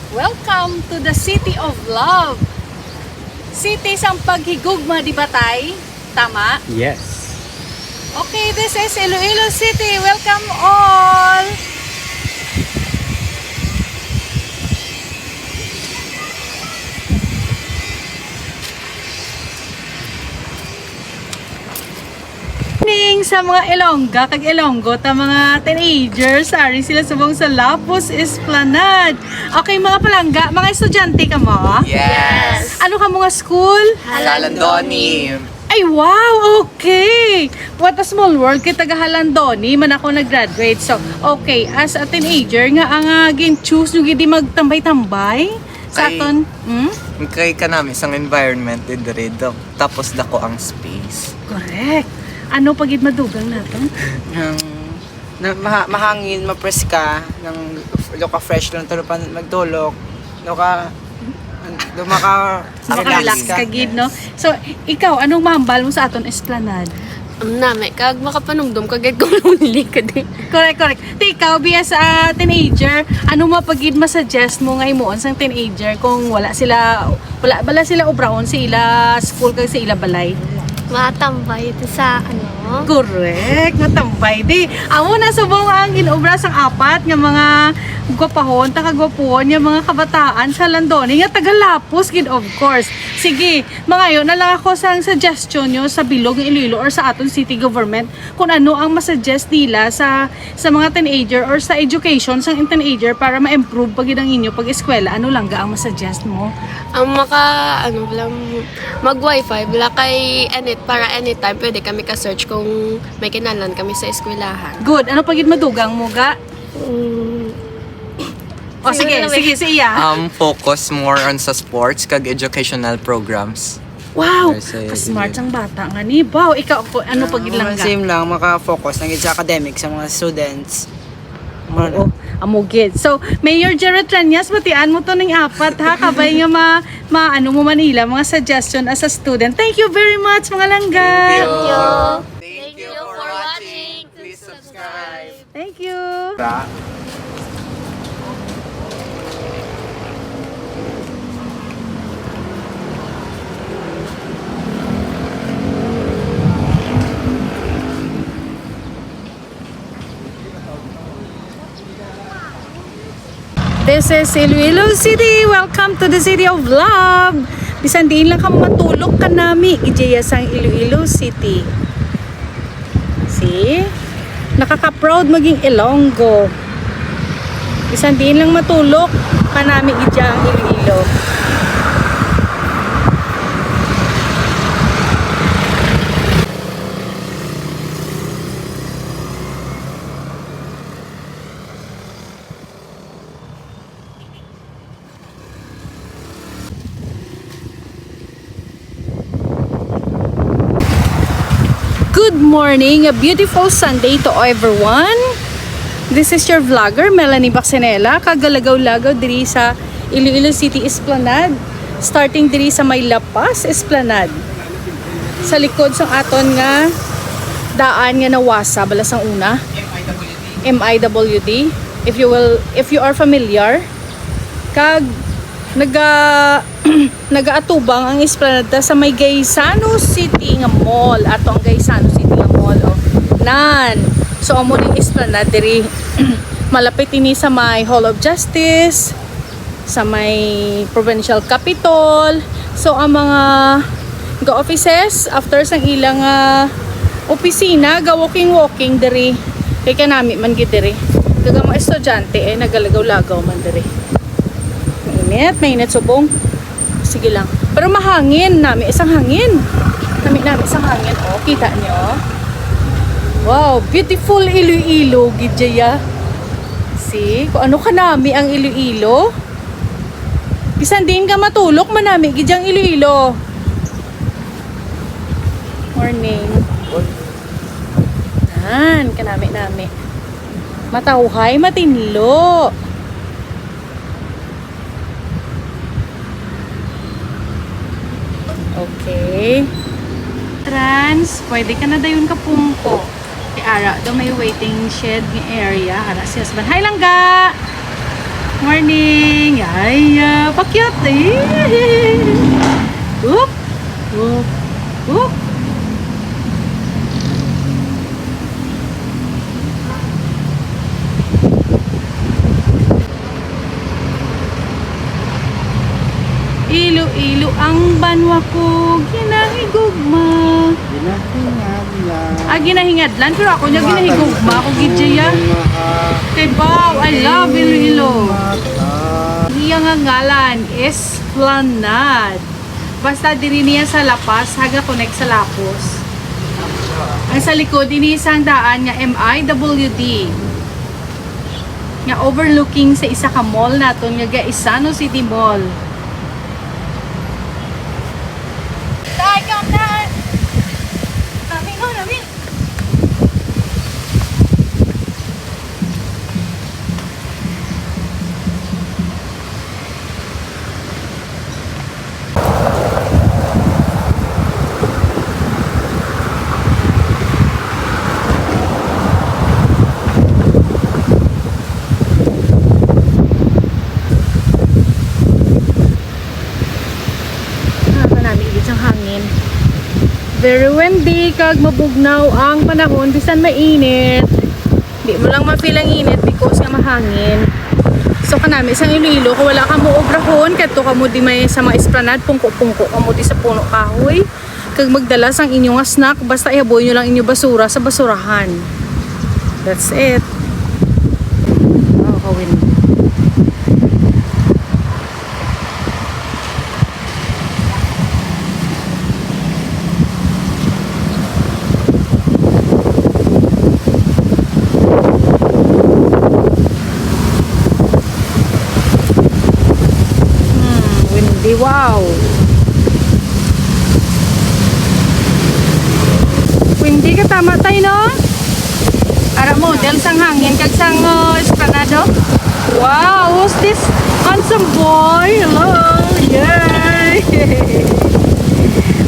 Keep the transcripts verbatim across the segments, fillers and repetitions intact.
Welcome to the City of Love. City sang paghigugma, di ba, Tay? Tama? Yes. Okay, this is Iloilo City. Welcome all. Morning sa mga Ilongga kag Ilonggo, ta mga teenagers, ari sila subong sa Lapus Esplanade. Okay, mga palangga, mga estudyante kamo? Yes. Ano kamo nga school? Halandoni. Ay, wow! Okay! What a small world kay taga Halandoni man ako nag-graduate. So, okay, as a teenager nga ang, ah, gin-choose nyo gid di magtambay-tambay sa Ay, aton, hmm? Kay kanami sang environment din diri, tapos dako ang space. Correct. Ano pa gid madugang naton? Ang na, maha-, mahangin, mapreska, nang luka fresh lang tulo pa magdulok. Luka, luka ka, Maka-relax relax ka. Ka gid, no? Yes. So, ikaw, anong mahambal mo sa aton esplanade? Ang nami, kag makapanumdom ka gid kung lonely ka din. Correct, correct. Ti, ikaw, biya sa, ah, teenager, ano mo pa gid masuggest mo nga himuon sang teenager kung wala sila, wala bala sila obrahon sa ila school kag sa ila balay? Matambay ito sa, ano? Correct, matambay. Di, amo na subong ang inobra sang apat nga mga gwapahon, ta kagwapuhon nga mga kabataan sa Halandoni nga taga Lapus gid, of course. Sige, mangayo na lang ako sang suggestion nyo sa bilog nga Iloilo or sa aton city government kung ano ang masuggest nila sa, sa mga teenager or sa education sang teenager para ma-improve pa gid ang inyo pag-eskwela. Ano lang ga ang masuggest mo? Ang maka, ano lang, mag-wifi, wala kay any, para anytime, pwede kami ka-search kung may kinahanglan kami sa eskwelahan. Good. Ano pa gid madugang mo ga? Mm. O, sige, sige, si iya. Um, focus more on sa sports kag educational programs. Wow! Kasi ka-smart ang bata nga ni. Wow, ikaw, ko-, ano pa gid lang ga? Same lang, maka-focus lang gid sa academic sa mga students. Oo, amo gid. So, Mayor Gerald Treñas, batian mo to ning apat, ha? Kabay nga ma-, ma-, ano mo man ila, mga suggestion as a student. Thank you very much, mga langga. Thank you. Thank you for watching. Please subscribe. Thank you. This is Iloilo City. Welcome to the City of Love. Bisan diin lang kamo matulok, kanami gid ya sang Iloilo City. See? Nakaka-proud maging Ilonggo. Bisan diin lang matulok, kanami gid ya ang Iloilo. Good morning, a beautiful Sunday to everyone. This is your vlogger, Melanie Baxenela, kagalagaw-lagaw diri sa Iloilo City Esplanade, starting diri sa may La Paz Esplanade. Sa likod sang aton nga daan nga nawasa bala sang una, M I W D, if you will, if you are familiar. Kag naga-, nagaatubang ang esplanade sa may Gaisano City nga mall. Ato ang Gaisano City nga mall, oh. Nan. So, amo ning esplanade diri. Malapit ini sa may Hall of Justice, sa may Provincial Capitol. So, ang mga ga-offices, after sang ilang, ah, opisina, ga-walking-walking diri. Kay kanami man gid diri. Kag ang mga estudyante, eh, nagalagaw-lagaw man diri. Mainit, mainit subong. Sige lang. Pero mahangin, nami sang hangin. Nami, nami sang hangin. Oh, kita nyo? Wow, beautiful Iloilo, gid dya. See, kung ano kanami ang Iloilo. Bisan diin ka matulok, manami gid ang Iloilo. Morning. Yan, kanami-nami. Matawhay, matinlo. Okay. Trans, pwede ka na dayon kapungko. Kay ara daw may waiting shed nga area. Ara si husband. Hi, langga! Morning! Ay, ah, pakyat eh. Oop, oop, oop. Iloilo ang banwa ko, ginahigugma. Ginahingadlan. Ah, ginahingadlan, pero ako niya ginahigugma ako, gid, Jaya. Kay baw, I love Iloilo. Iya nga ngalan, Esplanade. Basta diri niya sa La Paz, haga connect sa Lapos. Ang sa likod, ini isang daan nga M I W D. Nga overlooking sa isa ka mall naton nga Gaisano City Mall. Tay, come na! Nami, no, nami! Ah, kanami igit sang hangin. Very windy kag mabugnaw ang panahon bisan mainit. Di mo lang ma-feel ang init because nga mahangin. So, kanami sang Iloilo, kung wala kamo obrahon, kadto kamo di may sa mga esplanade, pungko-pungko kamo di sa puno kahoy. Kag magdala sang inyo nga snack, basta ihaboy nyo lang inyo basura sa basurahan. That's it. Wow, kawin. Hmm, windy, wow. Windy ka, tama tayo, no? Ara model sang hangin kag sang, uh, esplanade. Wow, who's this handsome boy? Hello! Yay!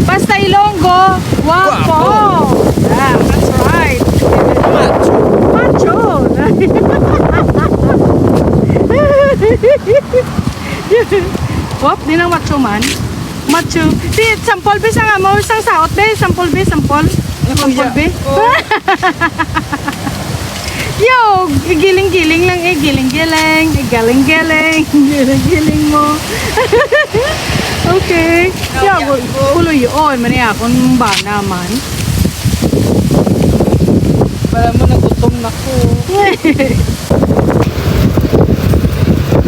Basta Ilonggo, guwapo! Guwapo. Yeah, that's right. Macho. Macho! Wop, di nang macho man. Macho. Di, sample, be, sang amo, sang saot, be. Sample, be, sample. Sample, be. Oh. Yo, igiling-giling lang, eh. Giling-giling, igiling-giling. Giling-giling mo. Okay. Yo, yo, gu-, gulo yun. Mani akong bana man. Para mo, nagutom na ko.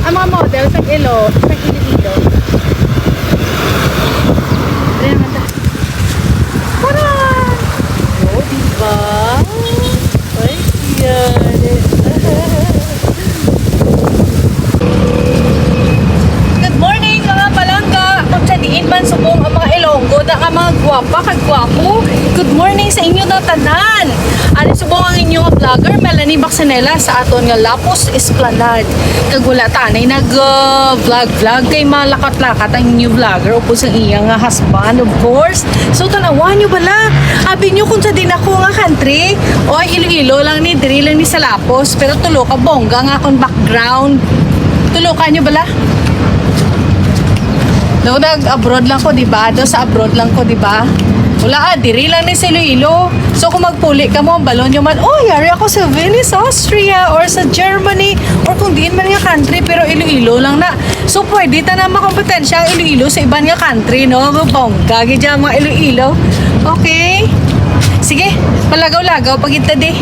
Ang mga model sa Ilo, sa Iloilo. Ayan, mata. Tara! Oh, di ba? Ay, yan. Good morning, mga palangga. Kung sa diin man subong ang mga Ilonggo, na nga mga gwapa kag gwapo. Good morning sa inyo na tanan. Ari subong ang inyo nga vlogger, Melanie Baxanela, sa aton nga Lapos Esplanade. Kag wala ta anay nag, uh, vlog-vlog kay malakat-lakat ang inyo vlogger upod sang iya nga husband, of course. So, tanawan nyo bala. Abi nyo kung sa din ako nga country. Oy, Iloilo lang ni, diri lang ni sa Lapos. Pero tulo ka bongga nga akong background. Tulo ka nyo bala? Daw nag-abroad lang ko, di ba? Daw sa abroad lang ko, di ba? Wala, ah, diri lang ni sa Iloilo. So, kung magpuli ka mo, ang balon nyo man, "Oh, yari ako sa Venice, Austria, or sa Germany, or kung diin man nga country, pero Iloilo lang na." So, pwede ta na makompetensya ang Iloilo sa iban nga country, no? Bongga, gid dyan, mga Iloilo. Okay? Sige, palagaw-lagaw, pagkita di.